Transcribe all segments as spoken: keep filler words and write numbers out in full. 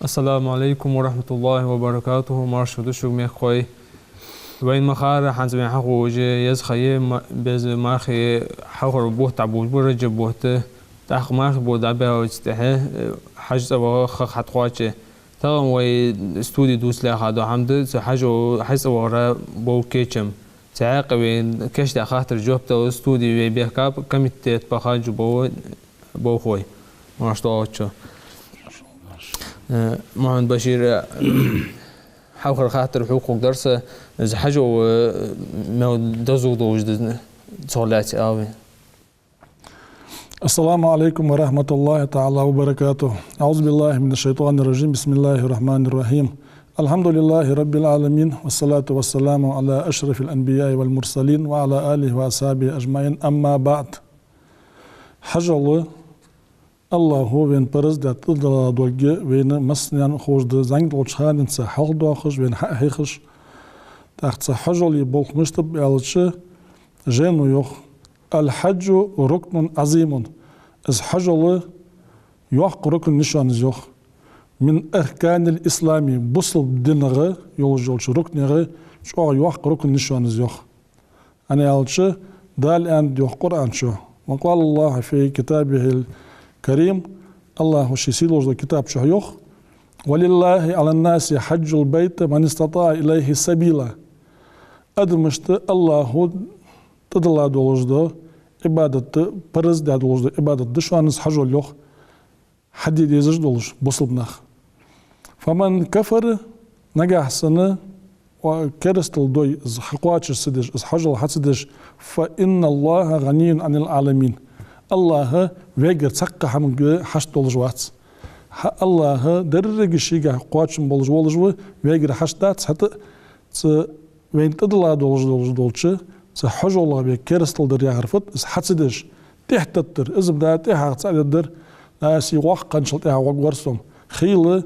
Ассаламу Ӏалайкум ва рахьматуллахӀи ва баракатухӀ. Марша да шуга, мехкахой. Вайна ма харра, хӀанз вайна хьаховш я, еза ха я, ма-, беза мархий хьалхара бутт дӀабувш ба, Раджаб бутт. ТӀаккха мархий бутт дӀабаьлча тӀехьа, э, Хьажцӏа ваха ха хьатӀакхоаче. Тахан вай студе дувца лаьрхӀа дола хӀама да, цу Хьажо-, Хьажцӏа вахара бола кечам. Цу хьакъехьа вайна кийчдаь хаттарашта жоп дала студе вай бехкаб комитета пахаджу бола болхлой. Марша доагӀалда шо. Э, Мухьаммад-Башир, э, хьалхара хаттар хьога хургдар са, из Хьажол, э, мел дозал долаш да, цох лаьца ала вай. السلام عليكم ورحمة الله تعالى وبركاته. أعوذ بالله من الشيطان الرجيم. بسم الله الرحمن الرحيم. الحمد لله رب العالمين، والصلاة والسلام على أشرف الأنبياء والمرسلين وعلى آله وأصحابه أجمعين. أما بعد. Хьажол АллахӀа вайна парз даь, тӀадилла долга, вайна массанена ховш да, зӀамига долча хана денз хьалхадоахаш, вайна хьа а хьехаш. ТӀаккха цу Хьажола болх мишта ба аьлча, жайно йоах: الحج ركن عظيم. Из Хьажол йоккха рукн я шоана из, йоах. من أركان الإسلام, бусалба динах йолаш йолча рукнех чӀоагӀа йоккха рукн я шоана из, йоах. ХӀана аьлча, Дала аьннад, йоах, Къуръан чу: وقال الله في كتابه الكريم, АллахӀа ший сий долаш долча китаб чу йоах: ولله على الناس حج البيت من استطاع إليه سبيلا. Адамашта АллахӀа тӀадилла долаш дола Ӏибадат, парз даь долаш дола Ӏибадат да шоана из Хьажол, йоах, хьаде дезаш долаш бусалба наха. فمن كفر, нагахьа санна ва керастал дой, из хьакхоачаш ца деш, из Хьажол хьа ца деш, فإن الله غني عن العالمين. АллахӀ вегара цхьаккха хӀаманга хьашт долаш вац. Хьа АллахӀ деррига шийгахьа кхоачам болаш волаш ва, вегара хьашт дац, хӀаьта а цу вайна тӀадилла долаш, долаш долча цу Хьажолах вай керастал дар яхар фуд, из хьа ца деш, тӀехьатеттар, из-м да тӀехьагӀа цаӀ дергдар, а, се воккха хинначул тӀехьагӀа гӀоргвар со-м. Хийла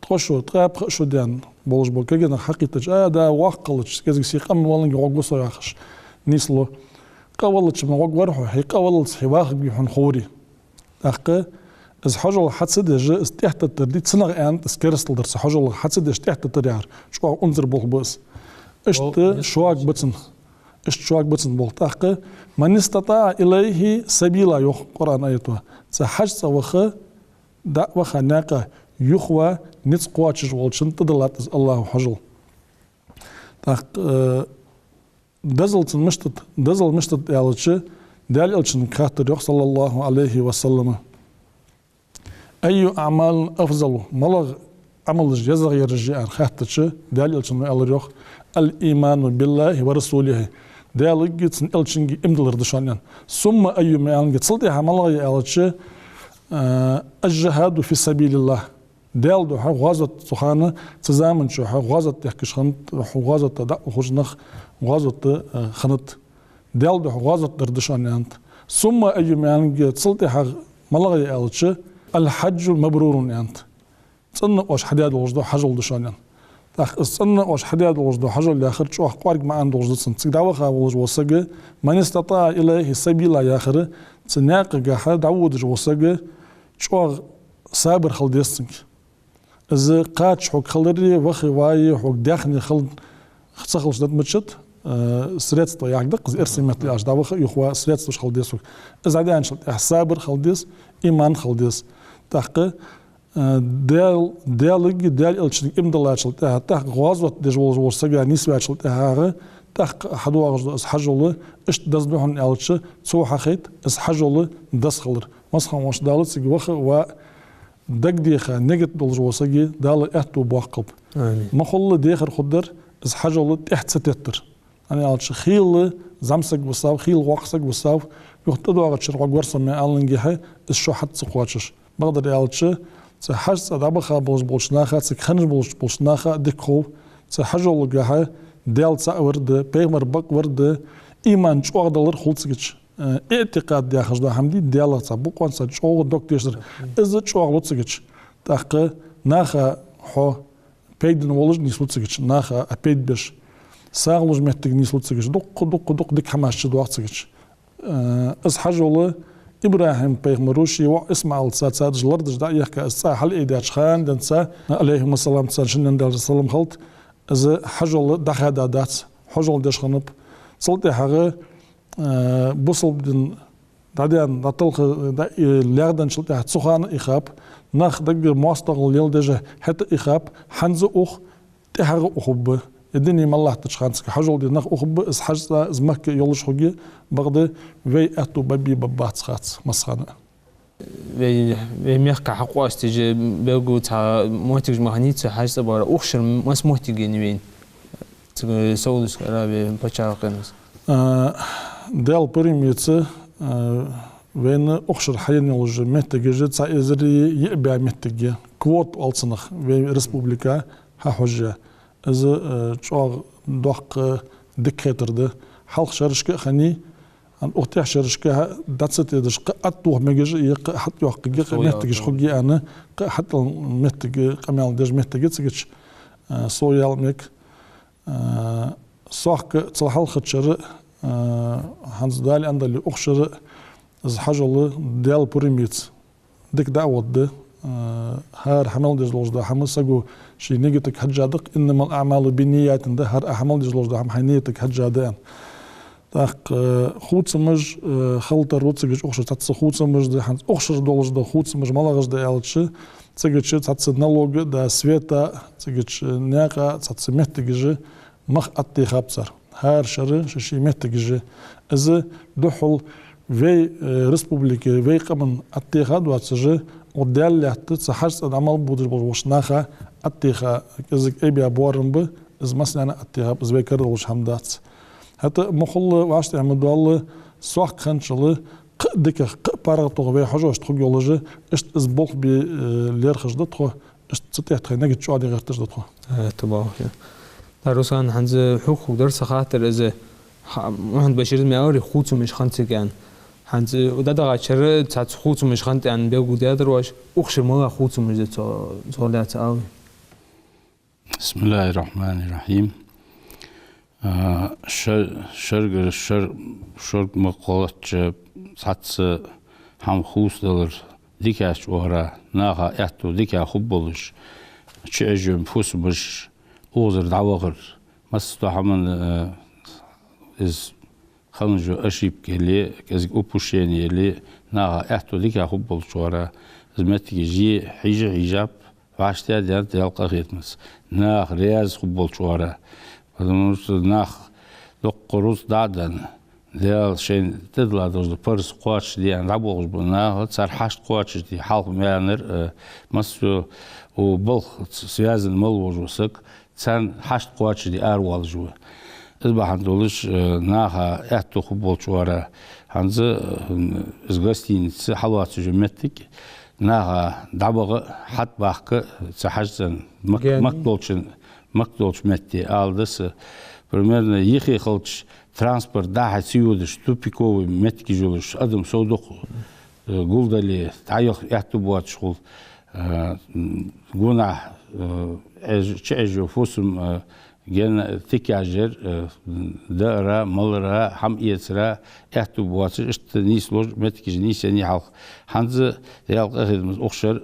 ткъо шу, ткъаь пхи шу даьнна болаш бола кагий нах хьакхийттача, а, да, воккха хилча, кӀезига се къам валанге гӀоргва со яхаш нийслу. Къа валлалца-м гӀоргвар хьо, хьо къа валлалца хьо вахаргвий хьона ховре. ТӀаккха из Хьажол хьа ца деш, из тӀехьатеттар дий, цунах аьннад из керастал дар, цу Хьажолах хьа ца деш тӀехьатеттар яхар, чӀоагӀа унзара болх ба из. Иштта шуга бацан, иштта шуга бацан болх. ТӀаккха من استطاع إليه سبيلا, йоах Къуръан аято. Цу Хьажцӏа ваха, дӀа а ваха наькъа, юха ва низ кхоачаш волчунна тӀадиллад из АллахӀа Хьажол. ТӀаккха, э, дозал цун мишта да, дозал мишта да аьлча, Даьла Элчанга хаттар йоах, صلى الله عليه وسلم: أي الأعمال أفضل, малагӀа Ӏамалаш езагӀа яраш я аьнна хаьттача, Даьла Элчано аьлар йоах: الإيمان بالله ورسوله, Даьлагеи цун Элчангеи иман диллар да шоана аьнна. ثم أي, ма аьннадий, цул тӀехьа малагӀа я аьлча, э, الجهاد في سبيل الله. Даьла духьа гӀазот, цу хана, цу заман чухь гӀазот дехкаш хиннад, гӀазота дӀа а ухаш нах, гӀазота, э, хиннад. Даьла духьа гӀазот дар да шоана аьннад. ثم أي, ма аьннадий, цул тӀехьа малагӀа я аьлча, الحج المبرور аьннад. ЦӀена оаш хьадаь долаш дола Хьажол да шоана аьнна. ТӀаккха из цӀена оаш хьадаь долаш дола Хьажол яхар чӀоагӀа кӀоарга маӀан долаш да цун. Цига дӀаваха волаш вола саг, من استطاع إليه سبيلا яхар, цу наькъагахьа дӀаводаш вола саг чӀоагӀа сабар хила деза цунга. Из кхача хьога хилари, вахе ваи, хьога даьхни хила ца хилча дадмачат, э, средства яхилга да-кх из, эрсий меттала аьлча, дӀаваха а юха ва а средстваш хила деза хьога. Из дӀадаьнначул тӀехьа сабар хила деза, иман хила деза. ТӀаккха, э, Даьл-, Даьлагеи Даьла Элчангеи иман диллачул тӀехьа, тӀаккха гӀазот деш волаш волча сага нийсваьчул тӀехьагӀа, тӀаккха хьадоагӀаш да из Хьажол, иштта деза да хьона аьлча, цо хьахайт из Хьажол деза хилар. Масхана оаш Дала цига ваха а ва а дагадеха, нигат долаш вола сага Дала аьттув боаккхалба. Амин. Ма хулла дехар хургдар из Хьажол тӀехьа ца теттар. ХӀана аьлча, хийла зӀамсаг висав, хийла воккха саг висав, юха тӀадоагӀача шера гӀоргвар со ма аьннадий, из шу хьа ца кхоачаш. Бакъдар аьлча, цу Хьажцӏа дӀабаха болаш болча наха, цига хинна болаш болча наха дика хов, цу Хьажолагахьа Даьла цаӀ вар да, пайхамар бакъ вар да, иман чӀоагӀа далар хул цигача. Э, иӀтикъад яхаш дола хӀама дий, Даьлах цхьа бокъонца чӀоагӀа дог тешар. Из чӀоагӀа лу цигача. ТӀаккха наха хьо пайдана волаш нийслу цигача, наха а пайда беш. СагӀа луш моттиг нийслу цигача. Дукха, дукха, дукха дика хӀамаш чудоагӀа цигача. Э, из Хьажол ИбрахӀим-пайхамара ший воӀ ИсмаӀалца цхьацца лардаш дӀаехка, из цӀа хьалъайдеча хана денз, Ӏалайхимуссалам, царна шиннен Даьла салам хилда, из хьажол дӀахаьда дац, хьажол деш хиннаб. Цул тӀехьагӀа, э, бусалба ди дӀадаьнна, дӀаталха, дӀа-, э, лаьгӀденначул тӀехьагӀа цу хана а ихаб, нах даггара моастагӀал леладеш хӀаьта а ихаб, хӀанз а ух, тӀехьагӀа а ухаргба. Ер дуне мел латтача хана цига хьажол де нах ухаргба, из хьажцӀа, из Макка йолаш хургья, бакъда вай аьттув бабий баббац хац массахана а. Вай, вай мехка хьакъоастаеш белггала цхьа моттигаш ма хиннайий цу хьажцӀа бахьан, ухшар масса моттиг я вайна? Цига Саудовская Аравия паччахьалкхенах. А, Даьла пурамца, а, вайна ухшар хьаенна йолаш моттигаш цхьа эзари йиъ бӀаь моттиг я. Квота оал цунах вай республика хьахьожаш. Из, э, чӀоагӀа доккха дика хетар да. Хьалха шерашка а хиннай, хӀана, укх тӀехьа шерашка хьа дӀа ца тедаш, кхы а тӀатоха мегаш я, кхы а хьатӀайоаккхаргья, кхы а моттигаш хургья аьнна, кхы а хьатӀаяла моттиг, къамаьл деш моттиг я цига, э, совъяла мег. Э, сохка цул хьалхарча шера, э, хӀанз Дала аьннадале ухшар, из хьажол Даьла пурамца дика дӀа а водда, э, хӀара хьа мел деш долаш дола хӀама саго ший нигатага хьежжа да-кх, «إنما الأعمال بالنيات» да, хӀара хьа мел деш долаш дола хӀама хьай нигатага хьежжа да аьнна. ТӀаккха, э, хувцамаш, э, хила тара ва цига ухшар, цхьацца хувцамаш да, хӀанз ухшар долаш дола хувцамаш малагӀаш да аьлча, цига цхьацца налога да, света, цига наькъа цхьацца моттигаш мах тӀатехаб цар. ХӀара шера ший-ший моттигаш. Из духхьал вай, э, республика, вай къаман тӀатеха доацаш, укх Даьла лаьтта цу хьажцӀа дӀа мел бодаш болча наха тӀатеха кӀезига айбаь боарам ба, из массанена тӀатехаб, из вай кара долаш хӀама дац. ХӀаьта мухӀалла вӀаштӀехьа ма доалла, сохка хинначул кхы а дикагӀа, кхы а паргӀатагӀа вай хьожаш хургйолаш, иштта из болх бе, э, лерхӀаш да тхо, иштта цу тӀа тхоай нигат чӀоагӀа гӀерташ да тхо. Э, тӀабоагӀа. Да, Руслан, хӀанз хьога хургдар са хаттар из, хӀа-, Мухьаммад-Башира мел аьлар хувцамаш хиннад цига аьнна. ХӀанз дӀадахача шера цхьацца хувцамаш хиннад аьнна белгалдаьдар оаш, ухшар малагӀа хувцамаш да цо, цо лаьца ала? بسم الله الرحمن الرحيم. А, ша-, шаргара шар-, шорг ма кхоллача цхьацца хӀама хувцадалар дикача оагӀора, наха аьттув дика хургболаш, чуӀажома фусамаш укхазара дӀавахар, массадола хӀаман, а, из ханажо ошибка яле, кӀезига упущение яле, наха аьттув дика хургболча оагӀора, из моттигаш е хьежа-хьежаб, вӀаштӀехьадаьннад Даьла къахетамца. Нах раьза хургболча оагӀора. Потому что нах доккха рузкъа дӀа а денна, Даьла шоашта тӀадилла долаш дола парз кхоачашде аьнна дӀаболхаш бола нах, цар хьашт кхоачашде, хьалха маьннар, э, массайола балха связан мел волаш вола саг, царна хьашт кхоачашде аравоалаш ва. Из бахьан долаш, э, наха аьттув хургболча оагӀора, хӀанз, э, из гостиница хьалоацаш йола моттиг, наха дӀабаха, хьатӀабахка цу хьажцӀен Мак-, Макка долчун, Макка долча метте ала да са. Примерно йиххе хилча транспорт дӀа-хьа ца йодаш, тупиковый моттигаш йолаш, адам совдаккха, э, гулдале, дӀаяха аьттув боацаш хул, э, м, гонахьа, э, Ӏеш-, чуӀажо фусам, э, ген тикаж яр, э, даара, малара, хӀама эцара аьттув боацаш, иштта нийслуш моттигаш нийсъеннай хьалха. ХӀанз Даьла къахетамца ухшар,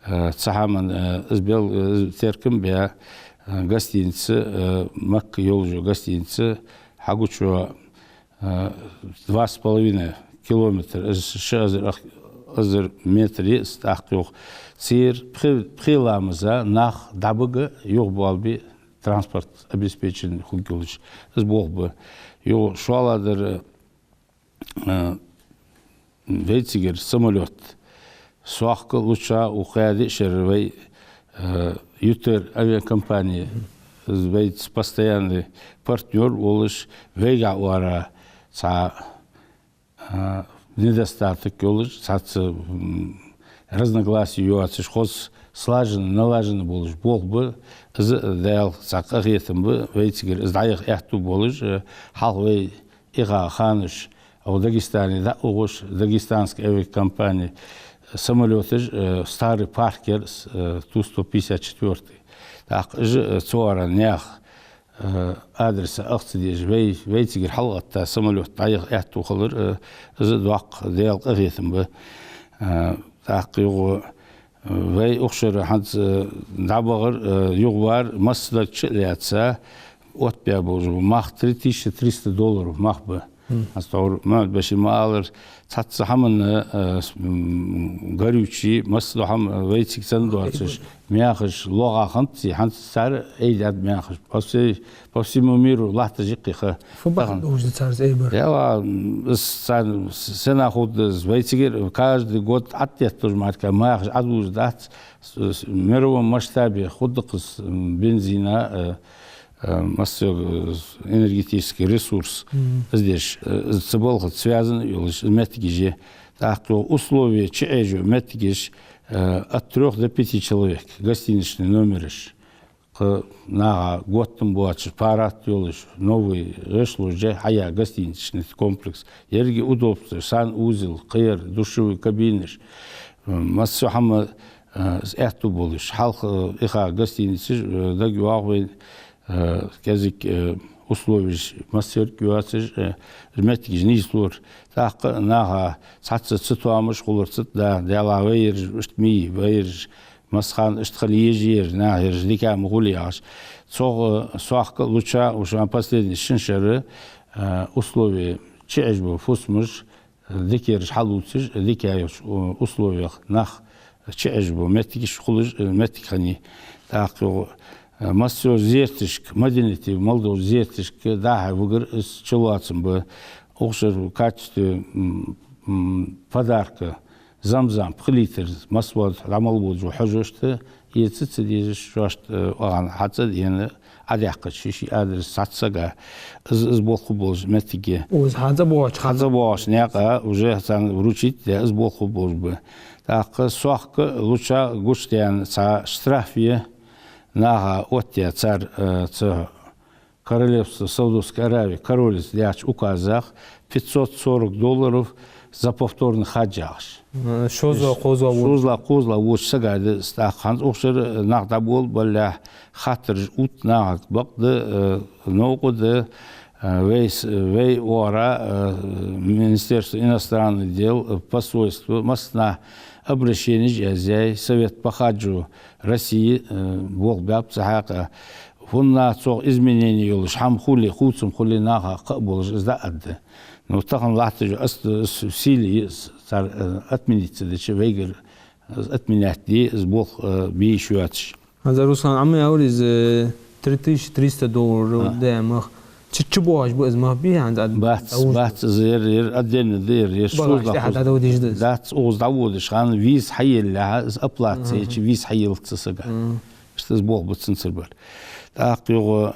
э, цу хӀаман, э, из бел-, э, теркам баь, э, гостиница, э, Макка йолаш йола гостиница, хьагуча, э, два с половиной километра, из ши эзар ах-, эзар метр я из, тӀаккха юха церан пхи-, пхе ламаза нах дӀабига, юхабоалабе, транспорт обеспечен хургйолаш, из болх ба. Юха шоллагӀдар, э, вай цигара самолёт. Сохка, луча, укх кхаь-диъ шера вай, э, «Ютер» авиакомпани, из вайца постоянный партнёр волаш, вайгахьа оагӀора цхьа, а, недостаток йолаш, цхьацца, м, разногласие йоацаш, хоза слаженно, налаженно болаш болх ба, из Даьла цхьа къахетам ба, вай цигара из дӀаяха аьттув болаш, э, хьалха вай иха ханаш, укх Дагестане дӀа а ухаш, дагестанская авиакомпани, самолёташ, э, старый парк яр, э, Ту сто пятьдесят четвёртый. ТӀаккха уж, э, цу оагӀора наьха, э, адреса ах ца дезаш, вай, вайцигара хьалгӀатта самолёт дӀаяха аьттув хилар, э, из доккха Даьла къахетам ба. Э, тӀаккха юха, э, вай укх шера хӀанз, э, дӀабахар, э, юхавар массадар чу а лаьца, оттабаь болаш ба. Мах три тысячи триста долларов мах ба. ХӀанз тхьовра Мухьаммад-Башира ма аллара, цхьацца хӀаманна, э, с-, м, горючий, массадола хӀама, э, вайцига санна доацаш, маьхаш лоха хиннад ци, хӀанз цар айдаьд маьхаш. По всей, по всему миру латташ я-кх из ха. Фу бахьан тахан долаш да цар из айбар? Яла, м, из цар с-, сенах хургда из, вайцигара каждый год Ӏадетталуш мара маьхаш Ӏадувлаш дац, с-, с-, в мировом масштабе хургда-кх из, м, бензина, э, э, массайола, э, энергетический ресурс, из деш, э, из цу балхаца связан йолаш, из моттигаш я. ТӀаккха йоах, условия чу Ӏеш йола моттигаш, э, от трёх до пяти человек, гостиничный номераш. Кхы наха готтам боацаш, парад йолаш, новый гӀишло жа хьая гостиничный комплекс. Еррига удобствош, санузел, кхыяр, душевые кабинаш, м, массайола хӀама, э, аьттув болаш. Хьалха, э, иха гостиницаш, э, дагайоагӀа вайна, э, кӀезига, э, условеш массерг йоацаш, э, моттигаш нийслора. ТӀаккха наха цхьацца цатоамаш хулар ца да, Даьла, вай ераш иштта ма йий, вай ераш массахана иштта хила езаш я ер, наха ераш дика ма хулий яхаш. Цох, э, Сохка, Луча, уж последний шин шера, э, условия чу Ӏеш бола фусамаш, дикераш хьаллоацаш, дика йолча, у-, условех нах чу Ӏеш бола моттигаш хулаш, э, моттиг хиннай. ТӀаккха юха, э, массайола зерташка, Мадинате мел долча зерташка дӀа-хьа вигар из чулоацам ба. Укх шера в качестве, м, м, подарка Замзам пхи литр масса вола дӀа мел болча хьожашта, эца ца дезаш, шоашта, э, оахан хьацӀа а дена, Ӏодаьккхача ший-ший адрес цхьацца сага, из, из болх хургболаш моттиг я. Из хьацӀа боагӀача хана? ХьацӀа боагӀача наькъа уже царна вручить даь, из болх хургболаш ба. ТӀаккха Сохка, Луча гучадаьнна цхьа штраф я, наха оттаяь цар, э, цу Королевство Саудовской Аравии королаца даьча указах пятьсот сорок долларов за повторный хадж яхаш. Э, шозлагӀа, кхозлагӀа во-, шозлагӀа, кхозлагӀа воаца сага да из. ТӀаккха хӀанз укх шера нах дӀаболабалалехь, хаттараш ут нахага, бакъда, э, новкъа да, э, вай с-, вай оагӀора, э, Министерство иностранных дел, э, посольство, массанахьа обращенеш язъяьй, Совет по хаджу России, э, болх баьб цу хьакъехьа. ХӀанз цох изменени йолаш хӀама хуле, хувцам хуле, наха кхаъ болаш из дӀааргда. Ну, тахан латташ я, аз, аз в силе я из, цар, э, отменить ца дича, вайгара из отменять де, из болх, э, бе йиш йоацаш. ХӀанз, Руслан, Ӏа ма аьлар из, э, три тысячи триста долларов да мах. Чу, чу боагӀаш ба из мах, бий хӀанз ад-, бац, бац, из ер, ер отдельно да ер, ер багаж шозлагӀа, тӀехьа дӀадодаш да из? Дац, укхаза дӀаводаш хана виза хьаеллалехьа, из оплата ца йича виза хьаелац цу сага. Иштта из болх ба цунцара бар. ТӀаккха юха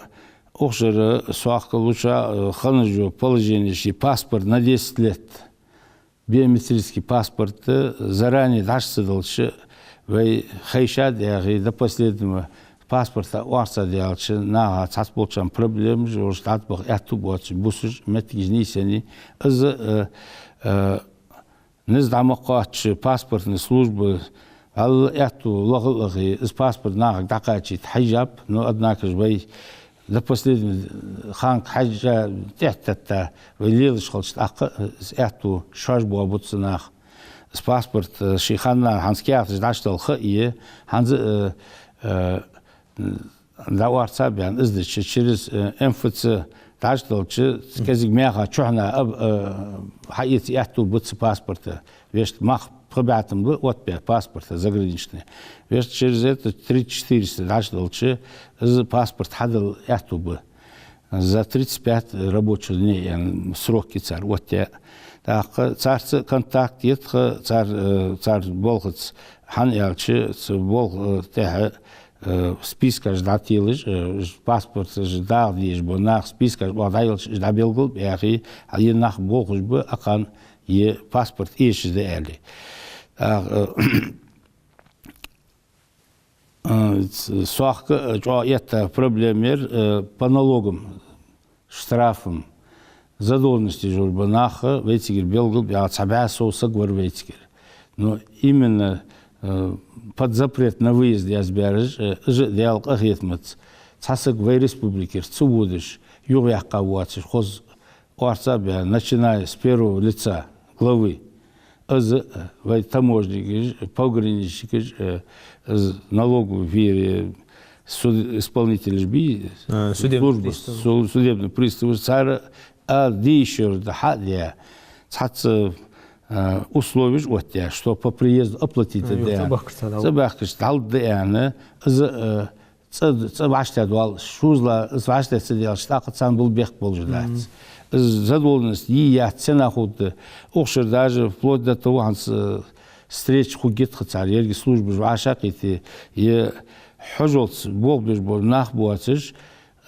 укх шера Сохка, Луча, э, хинна йола положени ший паспорт на десять лет. Биометрический паспорт, э, заранее дӀа ца делча, вай хайша а даьхе, до последнего паспорта орца даьлча, наха цхьацца болчарна проблемаш йолаш, дӀатӀабаха аьттув боацаш бусаш моттигаш нийсъеннай. Из, э, э, низ дӀа ма кхоаччача, паспортни служба вӀалла аьттув лаха а лахе, из паспорт нахага дӀакхачийта хьежаб, но, однако же, вай до последнего ханга хьежжа тӀехьатетта, вай лелаш хилча, тӀаккха из аьттув шоаш боабу цу наха. Из паспорт, э, ший ханна хӀанз каьхаташ дӀачудала ха а е, хӀанз, э, э, дӀаорца а баьнна, из дича, через, э, М Ф Ц дӀачуделча, кӀезига мехах чухьнахьа аб-, э, хьаэца аьттув ба цу паспорта. Вешта мах пхи бӀаь тум ба оттабаь паспорта заграничный. Вешта через это три четыреста дӀачуделча, из паспорт хьадала аьттув ба. За тридцать пять рабочих дней, яӀни, срок я цар оттаяь. ТӀаккха царца контакт я тха, цар, э, цар болхаца, хӀана аьлча, цу болх, э, тӀехьа, э, спискаш дӀателаш, э, паспорташ дагӀа дезаш бола нах спискаш оаха дӀаелча, уж дӀабелгалбаьхе, хьа е нах болхаш ба, акхарна е паспорт эшаш да аьле. ТӀаккха, э, Э, ц-, Сохка, э, чӀоагӀа этта проблема яр, э, по налогам, штрафам, задолженности йолаш бола нах вайцигара белгалбаьха цхьа бӀаь сов саг вар вайцигара. Но именно, э, под запрет на выезд язбаьраш, э, уж а Даьла къахетамца цхьа саг вай республикера ца водаш, юхаваьккха воацаш, хоза орца а баь, начиная с первого лица, главы. Из, э, вай таможникаш, пограничникаш, э, из налоговый фире, суд-, исполнителаш бий, А, судебный служба, пристав. су-, судебный приставаш, цар а дийшар да хьа а даь, цхьацца, э, условеш оттадаь, что по приезду оплатить А, ю, да. ца бахкаш ца дал. Ца бахкаш дал да аьнна, из, э, цӀа, цӀа вӀаштӀехьа доал, шозлагӀа из вӀаштӀехьа ца даьлча, тӀаккха царна бул бехк болаш дац. Мгм. Из задолженность йий яц, сенах хургда. Укх шера даже вплоть до того, хӀанз, э, встреча хургья тха цар, еррига службаш вӀашагӀкхийтте, е хьажолца болх беш бола нах боацаш,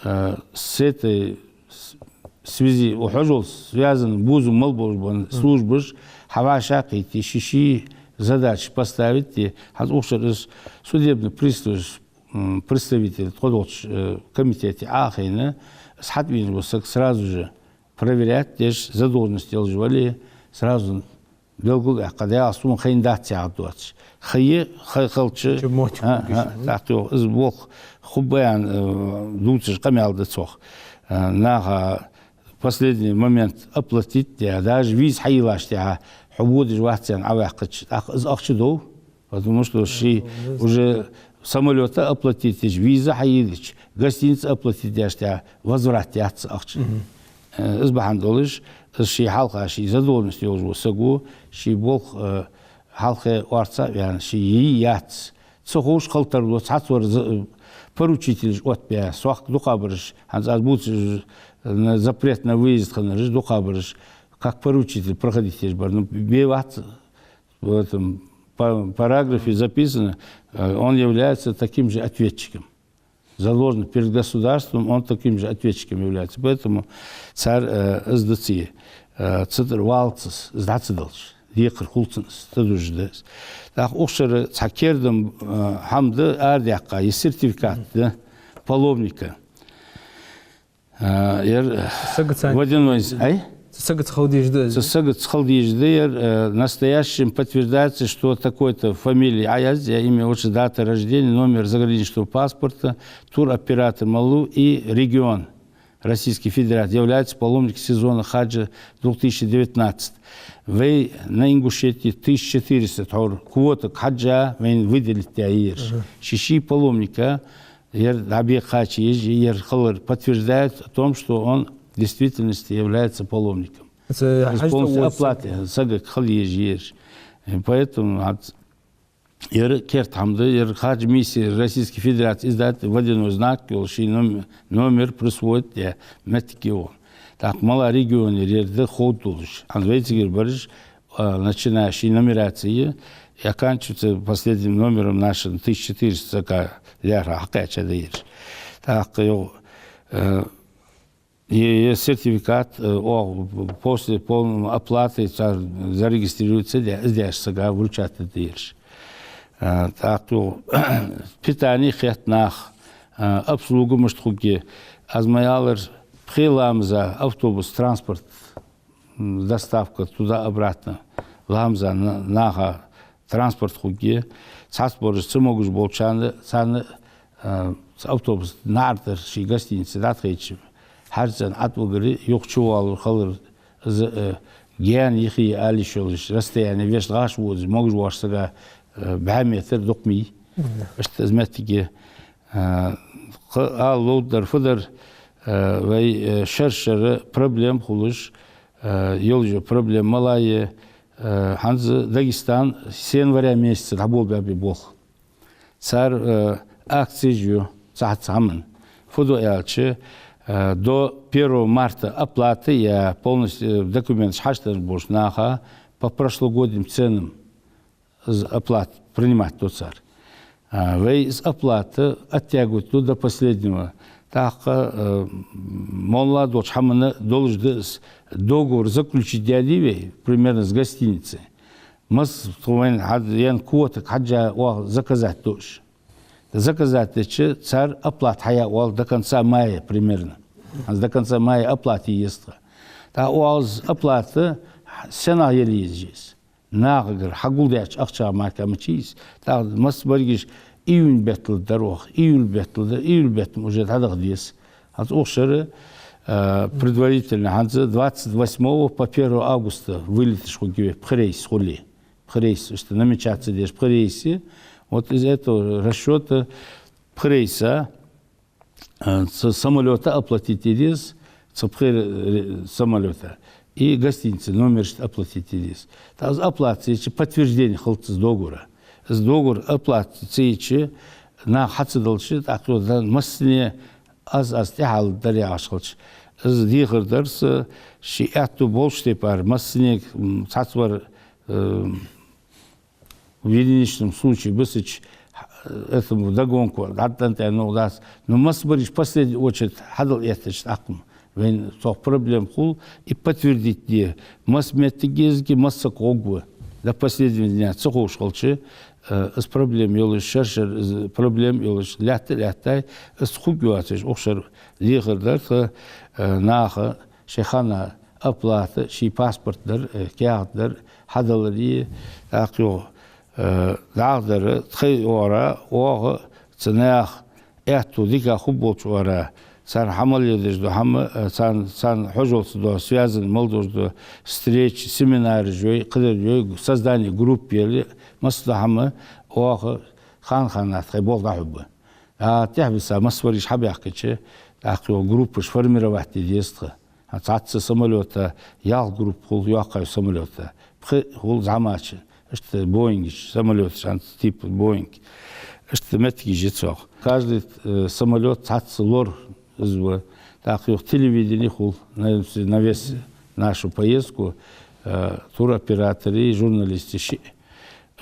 э, с этой с-, связи, у хьажолца связан бувзам мел болаш бола Мгм. службаш хьавӀашагӀкхийтте, ший-ший задачаш поставить е, хӀанз укх шера из судебный приставаш м, представитель тхо долча, э, комитете Ӏохайна, из хьатӀавена вола саг сразу же проверять деш, задолженность йолаш вале, сразу белгалъяьккха, дӀаьха сона хайна дац яхар доацаш. Хайе, хай хилча, Чу мотик а, хургиш, а, м? тӀаккха йоах, из болх хургба аьнна, э, дувцаш къамаьл да цох. Э, наха последний момент оплатить даь, даже виза хьайийллача тӀехьа, хьо водаш вац аьнна Ӏоваьккхача, тӀаккха из ахча дов. Потому что ший Э, уже самолёта оплатить дича, виза хьайийллача, гостиница оплатить дича, возврат яц ахча. Мгм. Э, из бахьан долаш, из ший хьалха ший задолженность йолаш вола саг ва, ший болх, э, хьалхе орца а ваьнна, ший йий яц. Ца ховш халтар ло, цхьаццавар за-, поручителаш оттабаь, сохк дукхагӀбараш, хӀанз аз бувцаш, э, на запрет на выезд хиннараш дукхагӀбараш, как поручитель проходить еш бар. Ну, бе вац, в этом па-, параграфе записано, э, он является таким же ответчиком. Заложено перед государством, он таким же ответчиком является. Поэтому цар, э, из да ца, э, цу тӀара валац из, из дӀа ца делча, декхар хул цунна из, ца дужаш да из. ТӀаккха укх шера цхьа кердам, э, хӀама да арадаьккха, из сертификат да паломника. А, ер, Сагаца водяной, ай? Сагаца хила дезаш да из? Сагаца хила дезаш да ер, э, настоящим подтверждается, что такой-то фамилия, а я, я имя, отчество, дата рождения, номер заграничного паспорта, туроператор малу и регион Российской Федерации является паломник сезона хаджа две тысячи девятнадцать. Вай на Ингушетии тысяча четыреста тхьовра квота хьаджа вайна выделить даь ераш. Мгм. Ший-ший паломника ер дӀабе кхача еза, ер хилар подтверждает о том, что он в действительности является паломником. Из полностью оплата, сагага хила еза ераш. Поэтому, а, ер керда хӀама да, ер хаджа миссия Российской Федерации издать водяной знак йолаш, ший ном-, номер присвоить даь моттиг я. ТӀаккха мел регионера ер да ховргдолаш. ХӀанз вай цигара бараш, а, начиная ший нумераци, и оканчивается последним номером нашим тысяча четыреста, цака лаьрхӀа хьакхаьча да ераш. ТӀаккха йоах, э, е, е сертификат, э, оаха после полной оплаты цар зарегистрируется де, из деш сага вручать да ераш. Э, тӀаккха йоах, питание хет наха, э, обслуга мишта хургья, аз ма аьлар, пхе ламаза автобус, транспорт, м, доставка туда-обратно, ламаза на-, наха транспорт хургья, цхьаццабараш ца могаш болчарна, царна, а, цу автобус наӀар тӀара ший гостинице дӀатӀахайча, хьарцӀена ӀотӀавигари, юха чувалар хилар, из, а, гаьна йихи ала йиш йолаш, расстояние вешта гӀаш водаш, могаш воацача сага, а, бӀаь метр дукха ма йий. Мгм. Иштта из моттиг я. А, кхы ала ловргдар фу дар, а, вай, а, шера-шера проблема хулаш, а, йолаш йола проблема мала я, а, хӀанз Дагестан с января месяца дӀаболабаьб ер болх. Цар, а, акцеш ю цхьацца хӀаман. Фу ду аьлча, а, до первого марта оплата е полностью, э, документаш хьашташ болча наха по прошлогодним ценам из оплата принимать ду цар. А, вай из оплата оттягивать ду до последнего. ТӀаккха, э, моллагӀа долча хӀамана долаш да из, договор заключить даьдий вай, примерно, с гостиницей. Масса тхо вайна хьадаь квотага хьаджа оаха заказать ду уж. Заказать дича, цар оплата хьая оал до конца мая примерно. ХӀанз до конца мая оплата е еза тха. ТӀаккха оаха из оплата сенах яла еза из? Нахагара хьагулдаьча ахчах мара ма яций из. ТӀаккха масса баргиш июнь беттал дар оаха, июль беттал дар, июль бетта уже дӀадаха деза. ХӀанз укх шера, э, предварительно, хӀанз двадцать восьмого по первое августа вылеташ хургья вай, пхи рейс хуле. Пхи рейс, что намечаться деш пхи рейс. Вот из этого расчёта пхи рейса, э, с-, самолёта оплатить де деза, цу пхи ре-, самолёта. И гостиница номерашта оплатить де деза. ТӀаккха из оплата ца йича подтверждение хилац из договора. Из договор оплата ца йича, нах хьа ца делча, тӀаккха йода массане аз-аз тӀехьа дар яхаш хилча. Из дехар дар са, ший аьттув болча тайпара массане, м, цхьацца вар, э, в единичном случае бисача, этому вдогонку дӀатӀан тӀа нугӀ дац. Но масса бараш последний очередь хьадала эттача тӀаккха-м вайна цох проблема хул, и подтвердить де, масса моттиг езаги, масса саг гӀоргва. До последнего дня ца ховш хилча, э, из проблема йолаш, шер-шера из проблема йолаш лаьтта а лаьттай, из хургйоацаш, укх шера дехар дар тха, э, наха шоай хана оплата, ший паспорт дар, э, каьхат дар хьадаларе, тӀаккха йоах, э, дӀахо дар тхай оагӀора, оаха цу наьха аьттув дика хургболча оагӀора, царна хьа мел леладеш дола хӀама, э, царна, царна хьожалца дола, связан мел долаш дола встречи, семинараш йой, кхыдар йой, создание групп яле, масса дола хӀама оаха хана-хана тхай болх дӀахьоргба. А тӀехьабиса масса бараш хьабаьхкача, тӀаккха йоах группаш формировать де деза тха. ХӀанз цхьацца самолёта ялх группа хул, йоккхача самолёта, пхи хул зӀамагӀча. Иштта Боингаш, самолёташ, хӀанз типа Боинг. Иштта моттигаш я цох. Каждый, э, самолёт цхьацца лор из ва. ТӀаккха йоах телевидени хул, на, на весь нашу поездку, э, туроператоры, журналисты шиъ.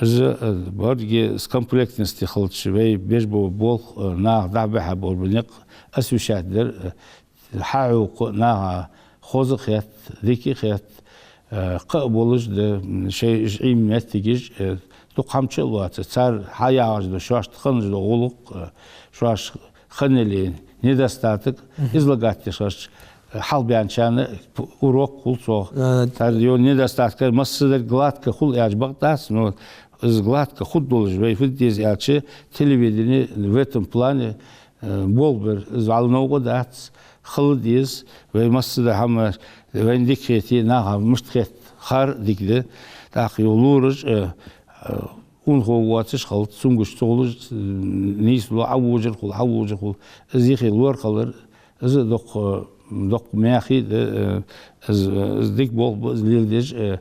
Из, э, барги с комплектности хилча, вай беш бола болх, э, наха дӀабихьа бола никъ освещать дар, э, хьахьокха, наха хоза хет, дика хет, э, кхы а болаш да, м, шоай уж Ӏийна моттигаш, э, дукха хӀама чу а лоаца, цар хьаягӀаш да шоашта хиннаш дола гӀулакх, э, шоаш хиннал недостаток, излагать деш хилча, хьалбаьнначарна урок хул цох. Цар йола недостаток, массадар гладко хул аьлча бакъ дац, но из гладко хургдолаш вай фу де деза аьлча, телевидени в этом плане, э, болх бер, из вӀалла новкъа дац, хила деза, вай массадар хӀама, вайна дика хете, наха мишта хет, хар дика да, тӀаккха йоах лораш, э, э, унахо воацаш хилац, цунгаш ца хулаш, э, нийслу, Ӏовожар хул, хьавожар хул. Из юхе лор хилар, из доккха, доккха мехий да, э, из, из дика болх ба из леладеш, э,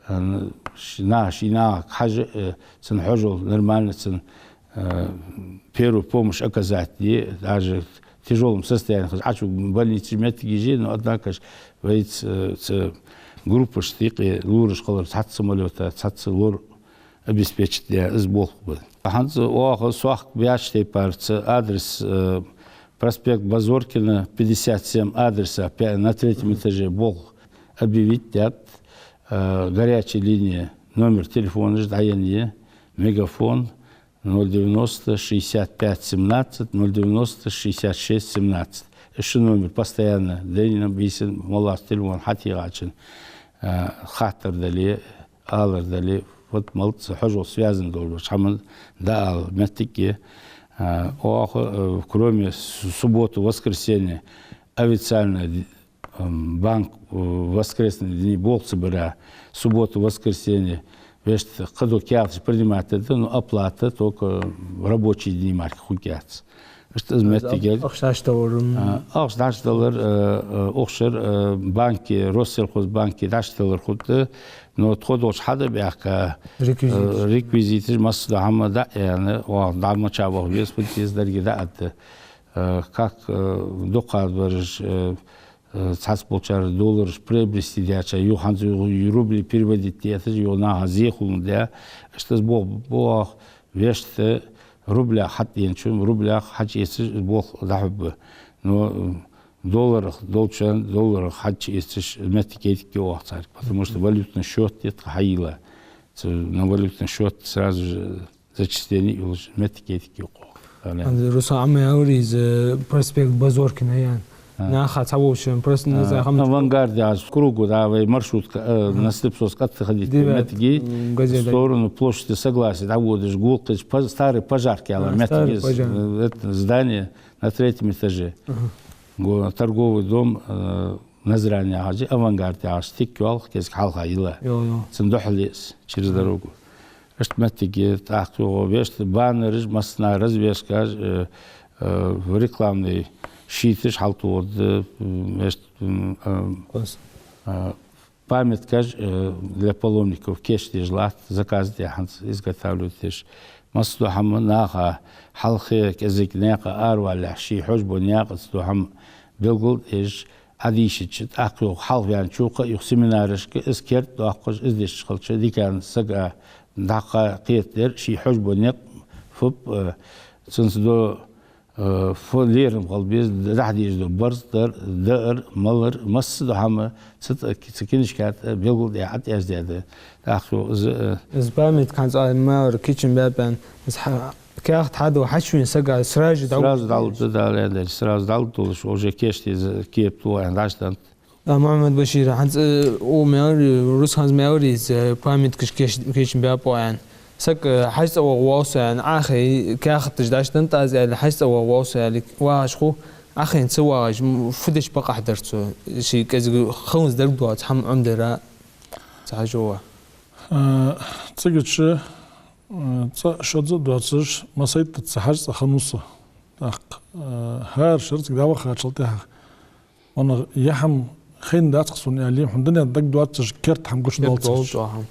э, ш-, наха, ший нахага хьажа, э, цунна хьожал нормально, цунна, э, первую помощь оказать де, даже тяжёлом состоянии хилча, Ӏочу больнице моттигаш я, но однако ж вай ц-, ц-, группашта юкъе лораш хилар цхьацца самолёта, цхьацца лор обеспечить де, из болх ба. ХӀанз оаха сохка баьча тайпара цу адрес, э, проспект Базоркина, пятьдесят семь адреса, пя-, на третьем этаже болх объявить даьд, э, горячая линия, номер телефона ж дӀаенна я, Мегафон, ноль девяносто шестьдесят пять семнадцать, ноль девяносто шестьдесят шесть семнадцать. Из ши номер постоянно, денна, бийсанна, моллагӀча телефон хьатӀаийгӀачун, э, хаттар дале, алар дале, вот малца хьожал связан долаш хӀама дӀаала моттиг я. Э, оаха, э, кроме с-, субботу, воскресенье, официально ди-, м, банк, э, воскресные дни болх ца бара, субботу, воскресенье, вешта кхыдола каьхаташ принимать дар да, но оплата только в рабочие дни мара хургьяц. Иштта из моттиг я. Ахча дӀачудалар, м. А, ахча дӀачудалар, э, э, укх шера, э, банке, Россельхозбанке дӀачудалар хургда, но тхо долча хьадӀабаьхка, э, реквизиташ, реквизиташ, масса дола хӀама дӀа а яьнна, оаха дӀа ма чавоагӀа веза, фу де деза деррига дӀааргда. Э, как, э, дукхагӀбараш, э, э, цхьацца болчар доллараш приобрести даьча, юха хӀанз юха рубли переводить де, это же юха наха зе хулаш да. Иштта из бо-, боах вешта рублях хьатӀаеначун, рублях хьачуэцаш болх дӀахьоргба. Но, э, долларах долчун долларах хьачуэцаш моттиг я дика оаха царга, потому что валютный счёт я тха хьайийлла. Цу, на валютный счёт сразу же зачисление йолаш моттиг я дика оаха. Ана. Руслан, Ӏа ма аьларий, из проспект Базоркина я аьнна. Наха цхьа вовшен, просто не знаю, хам. Авангард яхаш кругу, да, вай маршрутка, э, Настыпсовск къатта хадийта моттиге, в сторону площади Согласия дӀаводаш, гулкхича, старый пожарка яла моттиге, э, это здание на третьем этаже. Го торговый дом, э, Назрани яхаш, Авангард яхаш, тик йолх, кӀезига хьалха йила. Йо, йо. Цун духьале из, через дорогу. Иштта моттиге тӀаккха йоагӀа, вешта баннераш, массанахьа развескаш, э, э, рекламный щиташ хьалтӀадоагӀа, м, вешта, м, э, э, памяткаш, э, для паломников кийчдеш латт, заказ де хӀанз изготавливать деш. Масса дола хӀама наха хьалхе кӀезига наькъа аравалалехь, ший хьожбо наькъаца дола хӀама белгалдеш, Ӏодийшача, тӀаккха юха хьалха ваьннача юха а юха семинарашка из керда доаккхаш, из деш хилча, дикан сага дӀакхетадер, ший хьожбо никъ фу ба, э, цунца дола, э, фу лерхӀам хила беза, дӀахьа дезаш дола барзкъа дар, даар, малар, масса дола хӀама цу тӀа, цу книжка тӀа белгалдаь, ӀотӀаяздаь да. ТӀаккха юха из, э, из памятка хӀанз а мавра кийча баьб аьнна, из хьа-, каьхат хьадоагӀа хьачувена сага сразу дӀа-, сразу дӀалургда, да, да, да, сразу дӀалургдолаш, уже кийчде из кепа тӀа аьнна дӀаштант. А, Мухьаммад-Башир, хӀанз, э, у маври, рус хӀанз маври из, э, памяткаш кийч-, кийча баьб аьнна. Саг, э, хьажцӀа вагӀа вовса аьнна, Ӏохайна каьхаташ дӀаштант аз аьле, хьажцӀа вагӀа вовса аьле, вагӀаш хул, Ӏохайна ца вагӀаш, м, фу деш бакъахьа дар цо, ший кӀезига хӀанз дерг доаца хӀама Ӏомадара ца хьажа ва. Э, цигача, э, цкъа-шозза а доацаш, массайтта ца хьажцӀа хиннав со. ТӀаккха, э, хӀара шера цига дӀавахачул тӀехьагӀа, ванах, е хӀама хайнадац-кх сона аьле, хӀана дунен дагадоацаш керда хӀама гучадоал ца хьажа.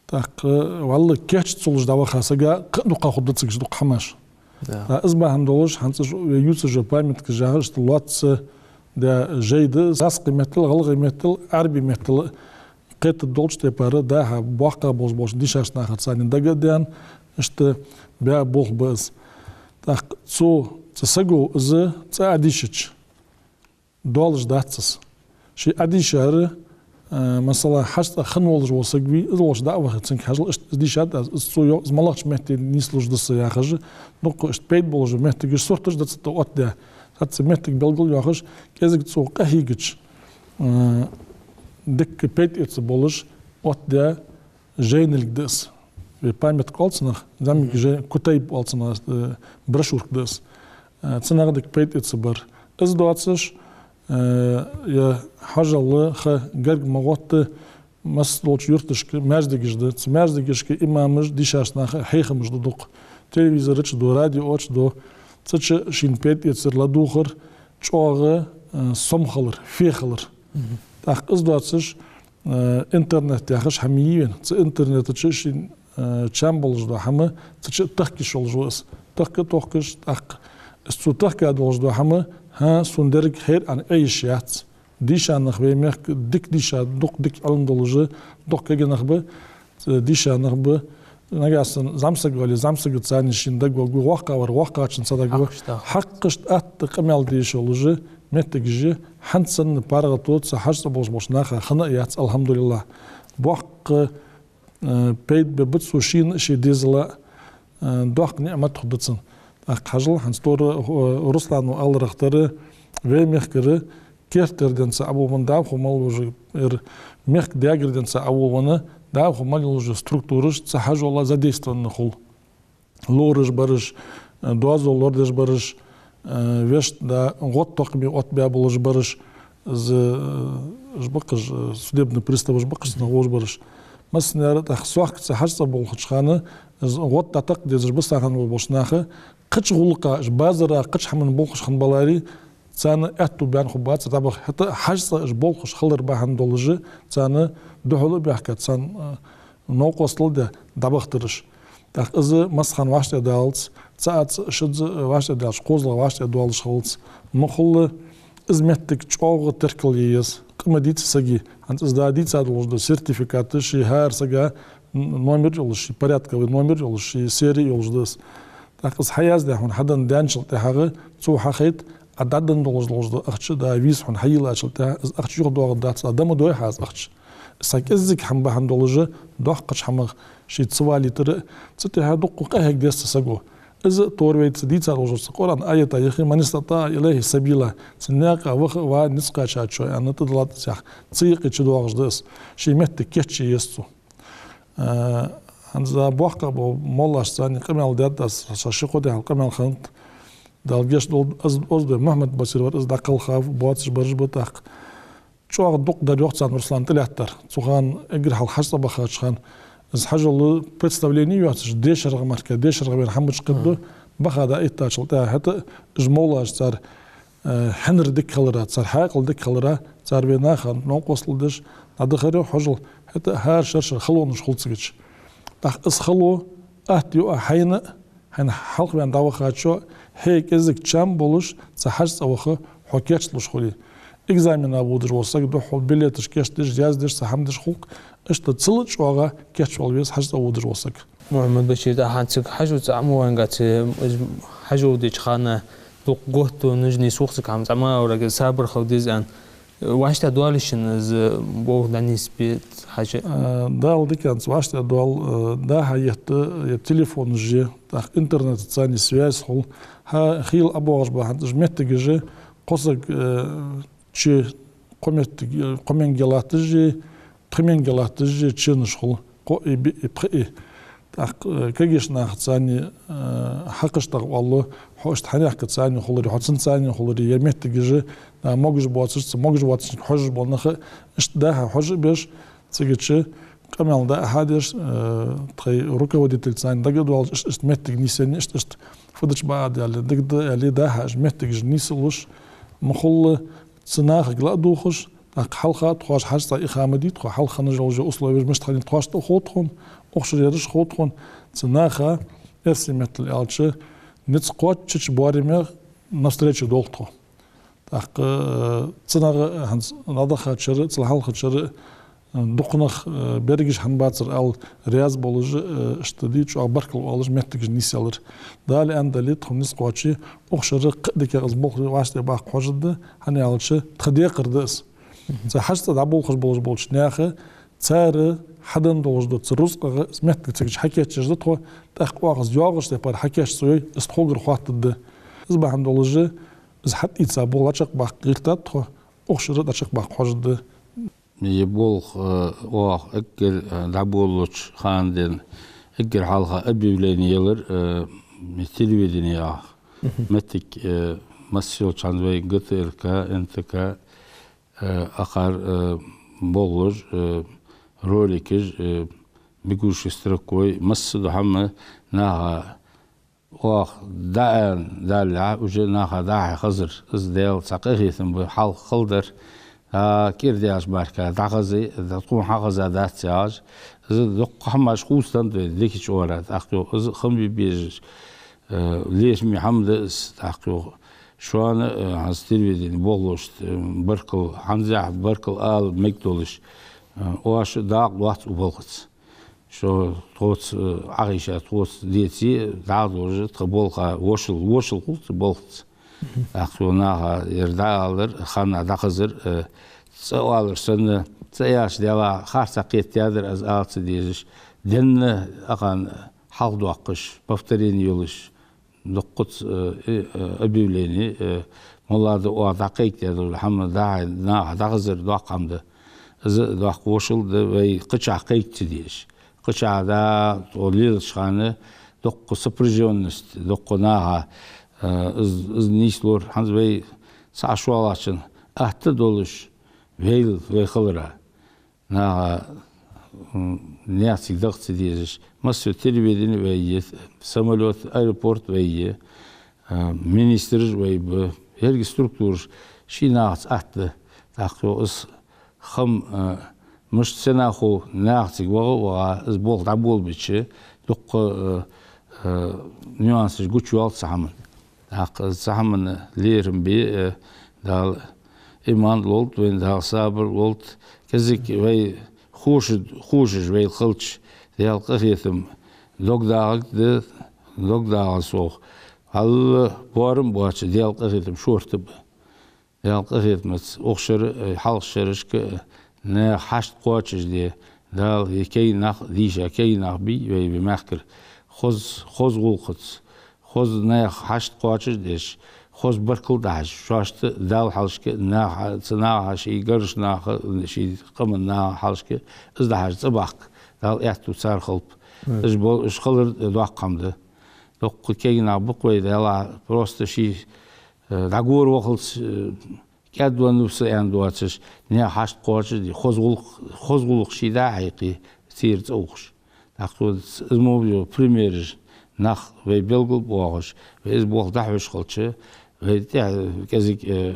ТӀаккха, валлахӀи, кийча ца луш дӀаваха сага кхы а дукха хургда цига дукха хӀамаш. Да. ТӀаккха из бахьан долаш, хӀанз уж вай ювцаш йола памяткаш яхаш, иштта лоацца даь жай да, саскхий меттала, гӀалгӀай меттала, Ӏарбий меттала кхетаргдолча тайпара, дӀахо боккхагӀа болаш болча дийшача нахаца царна дага а даьнна, иштта баь болх ба из. ТӀаккха цу, цу саго из цкъа Ӏодийшача, доалаш дац из. Ше Ӏодийшар, э, масала, хьажцӀа хинна волаш вола саг вий, из волча дӀа а вахе, цунга хьажал, иштта из дийшад аз, из цо йоах, из малагӀча метте нийслуш да са яхаш, дукха иштта пайда болаш моттигаш, сурташ да цу тӀа оттадаь. ТӀаккха цу моттига белгалйоахаш, кӀезига цо къахьийгача, э, дикка пайда эца болаш оттадаь жайнилг да из. Вай памятка оал цунах, зӀамига жай, кутайб оал цунах, э, брошюрка да из. Э, цунах дика пайда эца бар. Из доацаш, э, е хьажал ха гарга ма гӀотта, масса долча юрташка маьждигаш да. Цу маьждигашка имамаша, дийшача наха хьехамаш ду дукха. Телевизора чу ду, радио чу ду. Цу чу шийна пайда эцар, ладувгӀар чӀоагӀа, э, сом хилар, фе хилар. ТӀаккха из доацаш, э, интернет яхаш хӀама йий вайна. Цу интернета чу шийна, э, чам болаш дола хӀама цу чу тахка йиш йолаш ва из. Тахка а тохкаш, тӀаккха из цо тахка долаш дола хӀама, хӀа, сона деррига хӀара аьнна Ӏе йиш яц. Дийша нах вай мехка дика дийша, дукха дика Ӏилма долаш, дукха кагий нах ба, ц-, дийша нах ба. Нагахьа санна зӀамсаг вале, зӀамсагаца царна шийна дагаваргва, воккхагӀвар воккхагӀчунца дагаваргва. Хьакхашта, хьакхашта атта къамаьл де йиш йолаш моттигаш я, хӀанз санна паргӀато цу хьажцӀа болаш болча наха хинна а яц, алхьамдулиллахӀ. Боккха, э, пайда бергба цо шийна а, ший дезала а, э, доккха ниӀмат хургда цунна. ТӀаккха хьажал, хӀанз тӀора, э, Руслана аьннарах тара, вай мехкара керттера денз ӀобоагӀа, дӀахо мел йола уж, ер мехка даьгара денз ӀобоагӀа, дӀахо мел йола уж структураш цу хьажола задействована хул. Лораш бараш, э, доазол лорадеш бараш, э, вешта, да, гӀод тохкаме оттабаь болаш бараш, из, э, уж ба-кх уж, э, судебный приставаш ба-кх уж, цунах волаш бараш. Массане а тӀаккха сохка цу хьажцӀа болхача хана, из гӀод дӀатаккха дезаш ба сахьан болаш болча наха, кхыча гӀулакха, уж базара кхыча хӀаман болхаш хинна баларе, царна аьттув баьнна хургбац дӀабаха. ХӀаьта а хьажцӀа уж болхаш хилар бахьан долаш, царна духьал а баьхкад, царна, э, новкъостал а даь дӀабахийтараш. ТӀаккха из массахана вӀаштӀехьадаллалца, цаӀаца, шозза вӀаштӀехьадаьлча, кхозлагӀа вӀаштӀехьадоалаш хилалца, ма хулла, из моттиг чӀоагӀа теркал е еза. Къа ма дий цу сага. ХӀанз из да дийца долаш да сертификат, ший хӀара сага н-, номер йолаш, ший порядковый номер йолаш, ший серия йолаш да из. ТӀаккха из хьаяздаь хьона хьаденна даьнначул тӀехьагӀа, цо хьахайт, Ӏа дӀаденна долаш долаш да ахча, да виза хьона хьайийллачул тӀехьагӀа, из ахча юхадоагӀаргдац, Ӏа да ма дой хьа из ахча. Из са кӀеззига хӀама бахьан долаш, доккхача хӀамах ше ца валийтар, цу тӀехьа дукха къахьега деза цу саго. Из а тора вайца дийца долаш дар, цу Къуръан аята юхе: «من استطاع إليه سبيلا», цу наькъа ваха а ваха а низ кхаьчачоа, аьнна, тӀадиллад из яхаш. Цу юкъе чудоагӀаш да из. Ший моттиг кийчъе еза цо. Э, хӀанз а боккха бо моллашца къамаьл даьд аз, са ши-кхо дехьа къамаьл хиннад. Дала гешт долда, аз, аз бе Мухьаммад-Басир вар, из дӀакхелхав, боацаш бараш ба тӀаккха. ЧӀоагӀа дукха дар йоах царна Руслана тӀалаьттар. Цу хана эггара хьалха хьажцӀа бахача хана, из хьажол представлени йоацаш, дешаргӀа мара, дешаргӀа вена хӀамаш кхидду, баха дӀаэттачул тӀехьагӀа, хӀаьта а уж моллаш цар, э, хьинар дика хилара, цар хьаькъал дика хилара, цар вай наха новкъостал деш дӀадахар йоах хьажол, хӀаьта а хӀара шера-шера халонаш хул цигача. ТӀаккха из хало атта ю а хьайна а, хьайна хьалхаваьнна дӀавахачоа, хье кӀезига чам болаш, цу хьажцӀа ваха хьо кечлуш хуле. Экзамена водаш вола саг духхьал билеташ кийчдеш, яздеш, цхьа хӀама деш хул-кх, иштта цул а чӀоагӀа кийчвала веза хьажцӀа водаш вола саг. Мухьаммад-Башир, тӀаккха хӀанз цига хьажцӀа мо ваьнна гац, из хьажол деча хана дукха готта нажни сохцаг хӀама цхьа ма вараг, сабар хила деза аьнна. ВӀаштӀехьа доаллаш шийна из болх дӀанийсбе хьажа? Э, Дала диканца вӀаштӀехьа доал, э, дӀа-хьа етта, е телефонаш я, тӀаккха интернетаца царна связь хул. ХӀа, хийла ӀобоагӀаш ба хӀанз уж моттигаш, кхо саг, э, чу кхо моттиг, э, кхо менге латташ я, пхи менге латташ я ченаш хул, кхоъ, биъ, пхиъ. ТӀаккха, э, кагийча нахаца царна, э, хьакъаш тӀагӀа оалаш, хьо иштта хьанехка царна хуларе, хьо цунца царна хуларе, е моттигаш, э, могаш боацаш, цу могаш боацачунга хьожаш бола нах а, иштта дӀа-хьа хьожа а беш, цигача къамаьл дӀа-хьа деш, э, тхоай руководительца царна дагадоалаш, иштта, иштта моттиг нийсъеннай, иштта, иштта фу дича бакъ да аьле, дагадоале, дӀа-хьа уж моттигаш нийслуш, ма хулла, цу нахага ла а дувгӀаш, тӀаккха хьалха тхоаш хьажцӀа ихама дий тхо, хьалха хинна йолаш йола условеш мишта хиннай тхоашта а хов тхона, укх шерераш а хов тхона, цу наха, эрсий меттала аьлча, низ кхоачача боареме навстречу долх тхо. ТӀаккха, э, цу наха хӀанз дӀадахача шера, цул хьалхарча шера, э, дукха нах, э, берригаш хӀана бацар аьнна раьза болаш, э, иштта дий, чӀоагӀа баркал оалаш моттигаш нийсъяьлар. Дала аьннадале, тхона низ кхоаче, укх шера кхы а дикагӀа из болх вӀаштӀехьа баккха хьожаргда, хӀана аьлча тха декхар да из. Цу хьажцӀа дӀаболхаш болаш болча наха, цар хьаденна долаш дола цу рузкъагӀа из моттиг цигача хьакийчъеш да тхо, тӀаккха оаха из йоагӀача тайпара хьакийчъе ца йой, из тхогара хоаттаргда. Из бахьан долаш, из хьатӀаийца болх дӀачакхбаккха гӀертаргда тхо, укх шера дӀачакхбаккха хьожаргда. Е болх, э, оаха эггара, э, дӀаболалуча хана денз, эггара хьалха объявлени елар, э, телевиденега. Моттиг, э, масса йолча хӀанз вай ГТРК, НТК, э, акхар, э, болаш, э, роликаш, э, бегущей строкой, масса дола хӀама наха оаха дӀааьнна даллалехьа, уже наха дӀа-хьа хазар, из Даьла цхьа къахетам ба, хьалха хала дар, а, кӀира даьлча мара дӀахаза, да тхона хьахаза дац яхаш, из дукха хӀамаш хувцаденнад вай дикача оагӀорахьа, тӀаккха йоах, из хам бе безаш, э, лерхӀаме хӀама да из, тӀаккха йоах. Шоана, э, хӀанз телевидене болхлошта, э, баркал, хӀанзехь баркал ала мегаргдолаш, э, оаш дакъа доаца укх балхаца. Шо тхоца, э, Ӏохайша, тхоца деце, дӀа а долаш, тха болх вошал, вошал хул цу балхаца. ТӀаккха цу наха ер дӀаалар, ханнахьа дӀахазар, э, цӀи оалар санна, цӀи аьлча, Даьлах, харцахьа кхетадаьдар аз ала ца дезаш, денна акхарна хьалхадоаккхаш, повторени йолаш, дуккхаза, э, э, э, объявлени, э, моллагӀа да оаха дӀакхайкадаь дола хӀама, дӀа-хьа наха дӀахазар доккха хӀама да. Из доккха вошал да вай кхычахьа кхайка ца дезаш. Кхычахьа да, тхо лелача хана дуккха сопряжённость, дуккха наха, э, из, из нийслора, хӀанз вай цхьа шоллагӀчун атта долаш, вайл вай хилара. Наха, м, наьха цига дагӀа ца дезаш. Массайола телевидени вай я, самолёт, аэропорт вай я, а, министраш вай ба, еррига структураш ший нахаца атта. ТӀаккха йоах, из хам, а, мишта сенаху наха цига ваха а ваха, из болх дӀаболабича, дуккха, а, а, нюансаш гучайоал цу хӀаман. ТӀаккха цу хӀаман лерхӀам бе, э, Дала иман лолда вайна, Дала сабар лолда. КӀезига вай ховш-, ховшаш вай хилча, Даьла къахетам дог дагӀаргда, дог дагӀа сох. Хьал боарам боацаш, Даьла къахетам шортта ба. Даьла къахетамца укх шера, э, хьалхарча шерашка, э, наьха хьашт кхоачашде, Дала е кегий нах, дийша кегий нах бий вай, вай мехкара. Хоза, хоза гӀулакхаца, хоза наьха хьашт кхоачашдеш, хоза баркал дахьаш, шоашта Дала хьалхашка, наха, цу наха, ший гаргарча наха, ший къаман наха хьалхашка, из дахьаш цӀабахка, Дала аьттув цар хилба. Мгм. Уж бол, уж хилар доккха хӀама да. Дукха кегий нах ба-кх вай, Дала просто ший, э, дӀагора вахалца, э, кӀаьдвеннав со аьнна доацаш, наьха хьашт кхоачашде, хоза гӀулакх, хоза гӀулакх ший дӀа а хьекхе, церан цӀа ухаш. ТӀаккха из мо йола примераш нах вай белгалбоахаш, вай из болх дӀахьош хилча, вай тӀехьа кӀезига, э,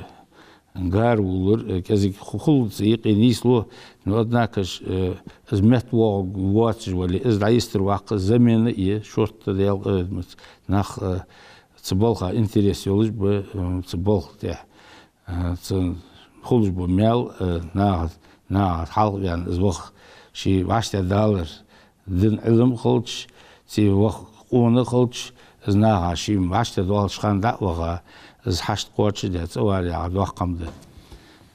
гарвуллар, э, кӀезига ху-, хул цу юкъе нийслу, но, однако ж, э, из меттавоагӀаргвоацаш вале, из дӀайистар ваккха замена е шортта Даьла къахетамца нах, э, цу балха интерес йолаш ба, э, цу балха тӀехьа. А, цун хулаш ба маьл, а, наха, наха хьалха вена, из ваха ший вӀаштӀехьадалар, дина Ӏилма хилча, ци ваха къона хилча, из наха ший вӀаштӀехьадоалача хана дӀа а ваха, из хьашт кхоачашде, цӀавар яхар доккха хӀама да.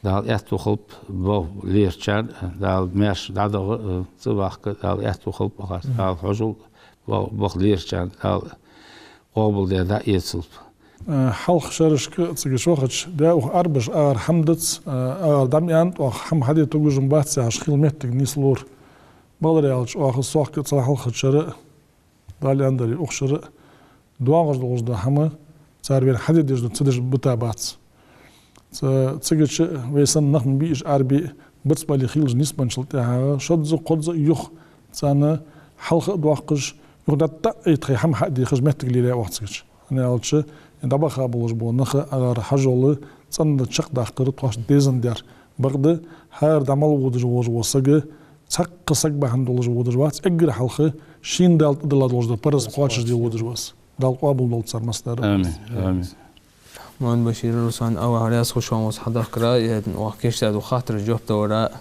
Дала аьттув хилба бо лерачарна, Дала маьрша дӀадахьа, а, цӀабахка, Дала аьттув хилба бахар, Дала хьожал бо-, баха лерачарна, Дала къоабалде дӀаэцалба. Э, хьалха шерашка цига вахача, даь-укх Ӏарбаша ара хӀама дац, э, ара дӀа ма аьннад оаха, хӀама хьаде тугужам бац яхаш хила моттиг нийслора. Бакъдар аьлча, оаха сохка цул хьалхарча шера, Дала аьннадар, укх шера доагӀаш долаш да хӀама, цар вайна хьаде дезаш да ца деш бита бац. Ца-, цигача вай санна нах ма бий уж Ӏарбий, барзкъа баьле хилаш нийсбенначул тӀехьагӀа, шозза, кхозза юха царна хьалха а доаккхаш, юха дӀатӀа а тхай хӀама хьа а дехаш моттиг лелаяь оаха цигача. ХӀана аьлча, дӀабаха болаш бола нах агӀар хьажол цӀенна чакхдаккхар тхоашта дезандаь. Бакъда, хӀара дӀа мел водаш волаш вола саг, цхьаккха саг бахьан долаш водаш вац, эггара хьалха шийна Дала тӀадилла долаш дола параз кхоачашде водаш ва из. Дала къоабалдолда цар массанех. Амин. Амин. Мухьаммад-Башир, Руслан, АллахӀ раьза хилва шоана укхаза хьадахкара, е оаха кийчдаь дола хаттарашта жоп далара.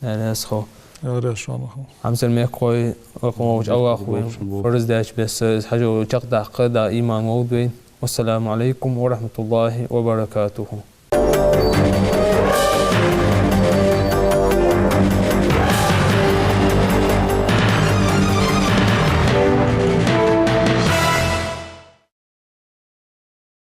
Раьза хилва. Раьза хилва шоана. Хьамсара мехкахой, вай къаман волча АллахӀа вайна фарз даьча беса из хьажол чакхдаккха, Дала иман лолда вайна. والسلام عليكم ورحمة الله وبركاته.